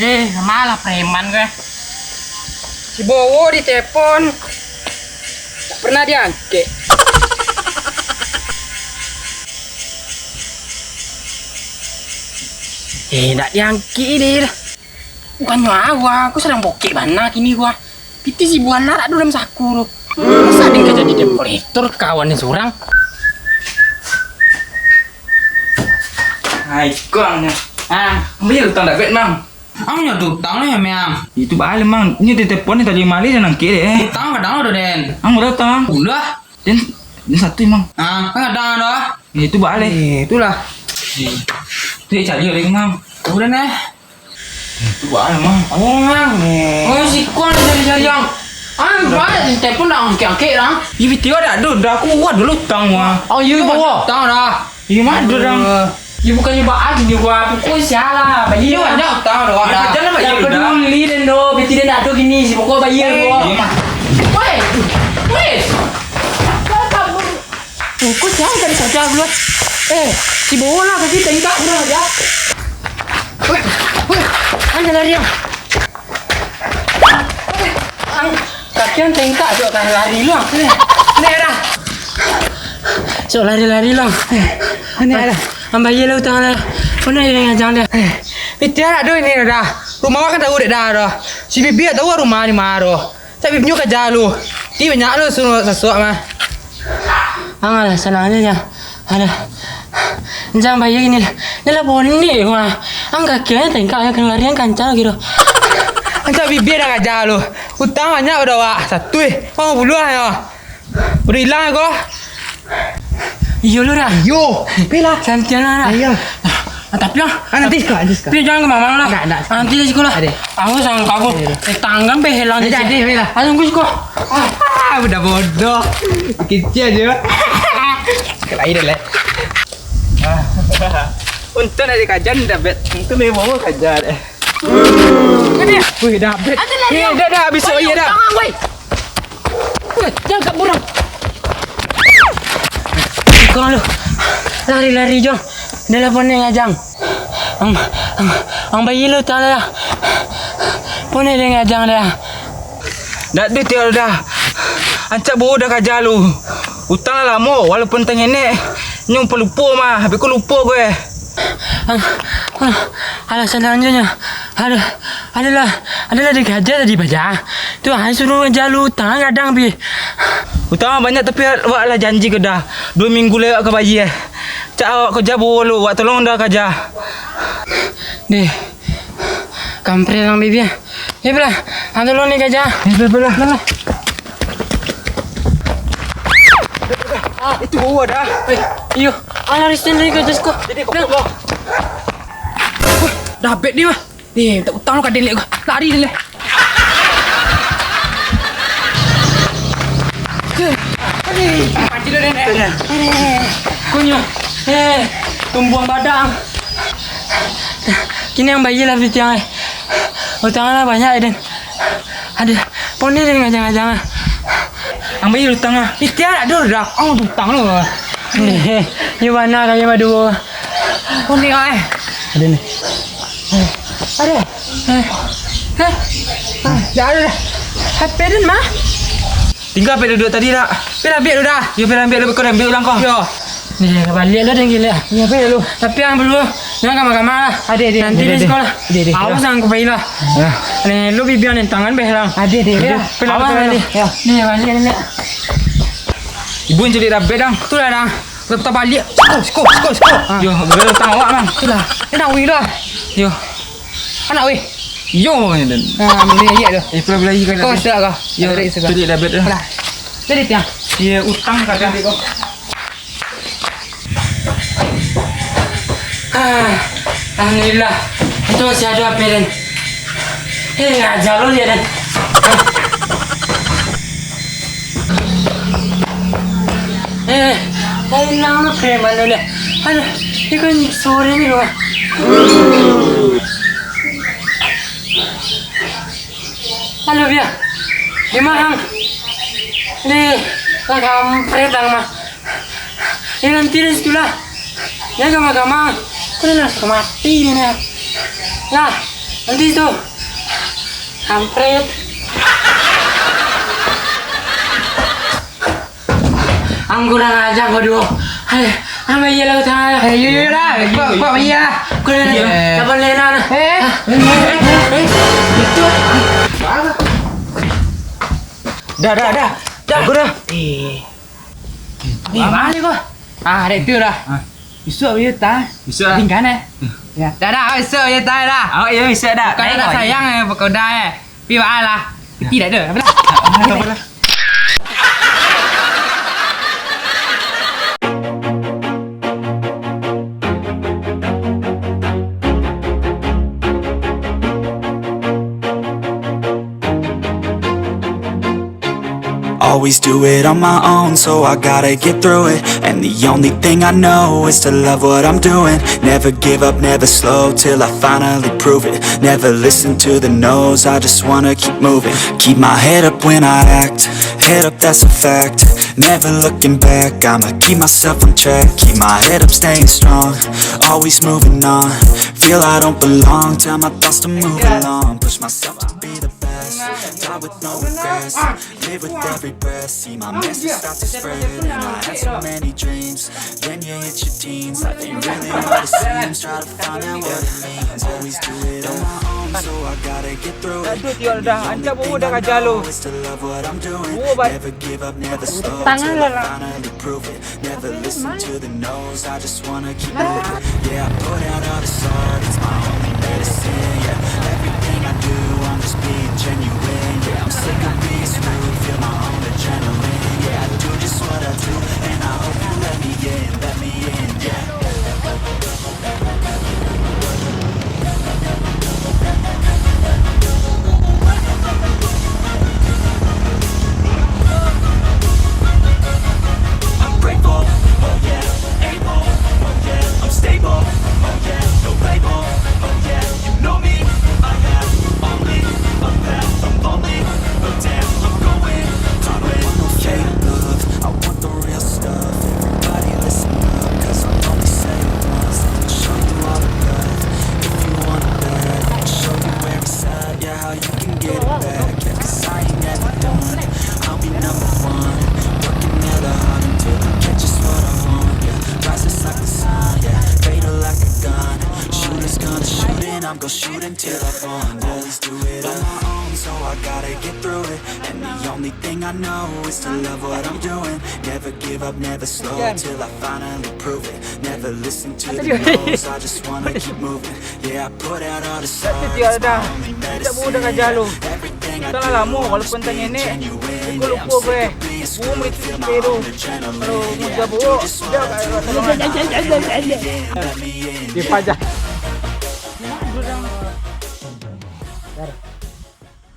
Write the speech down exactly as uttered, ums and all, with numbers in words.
Eh, malah preman ko. Si Bowo ditelepon, tak pernah diangkek. Eh, ndak diangkek deh dah. Bukannyo awak, aku sadang bokek bana kini gua. Pitih si Buan lah, dak ado dalam saku tu. Masa den ka jadi dekorator kawan ni surang? Hai, kong. Ah, ambil utang dapet, Mang. Ang nyo tu utang lah, Mang. Itu baaleh, Mang. Ini di telepon ni tadi malih dan angkik deh. Utang kadang ado, Den. Ang udah utang, Mang. Udah. Den, den satu, Mang. Ah, kan kadang ado. Itu baaleh. Eh, itulah. Tu cari lagi, Mang. Udah, neh. Itu baaleh, Mang. Oh, Mang. Oh, si Kuang cari-cari, Ang. Ah, banyak di telepon dah, angkik-angkik dah. Iyo, bitiyo dak ado, dah aku buat dulu utang, wah. Oh, iyo, bawa. Utang dah. Iyo, mah ado, dah. Eh, iyo, bukannyo baa gini, wah. Pokok sialah, bayia. Iyo, banyak utang dah, wah. Dah. Jangan dah bayia dah. Peduli den doh, bitiyo dak ado gini, si pokok bayia, wah. Iyo, mah. Woi, woi. Kau kabur. Bungkus jauh dari saja dulu. Eh, si bola kaki tengkak kurang aja. Weh, weh, anda lari, Ang. Ang, kaki ang tengkak, sok kah lari lu, Ang. Ni, ni dah. Sok lari-lari lu, Ang. Ni dah. Ambai lah utang lah. Mana yang ngajang dia? Eh, pitiah ado ini dah. Rumah awak kan tahu dek dah dah. Si Bibi tahu rumah di mana dah. Tapi inyo kaja lu. Ti banyak lu suruh sasuak mah. Ang alah, sanang aja, Jang. Alah. Jang, bayia gini lah. Ni lah bonek mah. Ang kaki aja tengkak, aja kalarian kancang lagi tu. Ang cak bibia dah kaja lu. Utang banyak udah, wak. Satu, eh. Limo puluah aja. Udah ilang ko. Iyo lu dah. Iyo. Pi lah. Santian lah dah. Iyo. Ah, tapi ah, ah, nanti sekolah, nanti sekolah. Tapi jangan ke mamang lah. Ndak, ndak. Nanti di sekolah. Ade. Aku sama kamu. Ade, ade. Eh, tangan pe hilang. Ade, ade, ade lah. Ah, tunggu sekolah. Ah, ah, budak bodoh. Kecil aja. Kelain dah lah. Ah. Untung nak dikajar ni dah, Bet. Untung memang mau kajar, eh. Wih, dah, Bet. Ada lari, eh, Ang. Dah, dah, habis. Woi, oh, iya, dah. Tangan, woi. Weh, jangan kabur, Ang. Kau lu. Lari-lari, Jang. Dah lah, ponek ngajang. Ang, ang, ang bayi lu, tak lah. Ponek dia ngajang dah. Dak duit tiar dah. Ancak bodoh dah kaja lu. Utang lah lamo, walaupun tangenek, nyo pelupo mah, habis ku lupo gue. Ang, ang, alah, salanjuiknyo. Aduh. Adalah, adalah dikaja tadi, Paja. Tu, ah, suruh aja lu utang gadang pi. Utang banyak, tapi awak lah janji ko dah. Duo minggu lai awak ka bayia. Cak awak kaja bawa lu, awak tolong dah kaja. Deh. Kampret urang bibia. Eh, belah. Ah, tolong ni kaja. Eh, belah, belah. Belah. Ah, itu bawa dah. Eh, iyo. Alah, Risten dari kaja siko. Jadi, kau. Wah, dah bet ni mah. Ni, minta utang lu ka den lek ko. Lari den lek. Aduh, mati lu, den, eh. Aduh, kunyo. Eh, tumbuang badang. Kini ang bayia lah pitiang, eh. Utang lah banyak, eh, den. Aduh, ponek den ngajang-ngajang, ah. Ang bayia utang, ah. Pitiang ado dah. Ang utang lu. Eh, eh, iyo bana kami baduo. Ponek, eh. Ado ni. Ado. Eh. Eh. Ah, dah ado dah. H P den mah? Tingga H P duduak tadi dah. Pi lah ambiak dulu dah. Yo, pi lah ambiak dulu, kau ambiak ulang kau. Yo. Ni, baliak lah den gila. Yo, baliak lu. Tapi ang dulu, jangan kamah-kamah lah. Ade, ade. Nanti di sekolah. Ade, ade. Awas ang ku pai lah. Yo. Ni, lu bibia ni tangan beh lah. Ade, ade, yo. Pi lah, awas nanti. Yo. Ni, baliak ni. Ibu yang cari dah bet, dang. Tu lah, dang. Tetap baliak. Siko, siko, siko, siko. Ah. Yo, boleh utang awak, Mang. Itulah. Ni nak wih lah. Yo. Anak wih. Yo, ni dan. Ah, beli ayat tu. Eh, pula beli ayat kan. Kau sudah kau. Yo, ada itu kau. Cari dah bet tu. Alah. Jadi tiang. Iya, utang kadang kau. Ah, alhamdulillah. Itu masih ada H P dan. Eh, aja lo dia dan. Eh, kau hilang lu ke mana dia? Aduh, ini kan sore ni loh. Halo, Bia. Di mana, Ang? Di, lah kampret, Ang, mah. Ya, nanti di situ lah. Ya, gampang-gampang. Kau dah lah mati ni, nah. Lah. Nanti tu. Kampret. Ang kurang ajar kau duo. Hai, ambil iya lah kau tangan lah. Eh, yo, yo lah. Kau, kau iya lah. Kau dah, dah. Iya. Dapat lena nah. Eh. Hah? Eh, eh, eh. Itu. Dah, dah, dah. Dah. Aku dah. Eh. Ni, mana kau? Ah, ada tu dah. Ah. Besok ayo ta. Besok lah. Tinggal eh. Ya. Dah, dah, besok ayo ta dah. Awak ya besok dah. Bukan nak sayang eh, pokok dah eh. Pi baa lah. Piti dah tu. Apa dah? Apa dah? Always do it on my own, so I gotta get through it. And the only thing I know is to love what I'm doing. Never give up, never slow till I finally prove it. Never listen to the no's, I just wanna keep moving. Keep my head up when I act, head up, that's a fact. Never looking back, I'ma keep myself on track. Keep my head up, staying strong, always moving on. Feel I don't belong, tell my thoughts to move along. Push myself to be the best, die with no regrets. Live with every breath, see my message start to spread. And I had so many dreams, then you hit your teens. Life ain't really what it seems, try to find out what it means. Always do it on my own, so I gotta get through it. Aduh, Tio, dah, ancak bobo dah kerja lo. Is to love what I'm doing. Bobo ba- Never give up, never slow, tangan till I lah, lah. Finally prove it. Never listen to the no's, I just wanna keep moving. Yeah, I put out all the art, it's my only medicine. Yeah, everything I do, I'm just being genuine. Yeah, I'm sick of being screwed, feel my own adrenaline. Yeah, I do just what I do, and I hope you let me in, let me in. Yeah. I'm grateful, oh yeah, able, oh yeah, I'm stable, oh yeah, no label, oh yeah, you know me, I have only a path, I'm lonely, but damn, I'm going, I'm going, no fake love, I want the real stuff, everybody listen up, 'cause I'm only saying once, I'll show you all the love, if you want it bad, I'll show you every side, yeah, how you can get it back, yeah, 'cause I ain't never done, I'll be number one, working hella hard until I get just what I want, yeah, rises like the sun, yeah, fatal like a gun, shooters gonna shoot and I'm gonna shoot until I fall, yeah, always do it on my own, so I gotta get through it, and the only thing I know is to love what I'm doing, never give up, never slow, till I finally prove it, never listen to the no's, I just wanna keep moving, yeah, I put out all the signs, it's my only medicine, yeah, everything I do, I'm just being genuine, yeah, I'm sick of being screwed, feel my own adrenaline, yeah, I do just what I do, and I hope you let me in, let me in, yeah.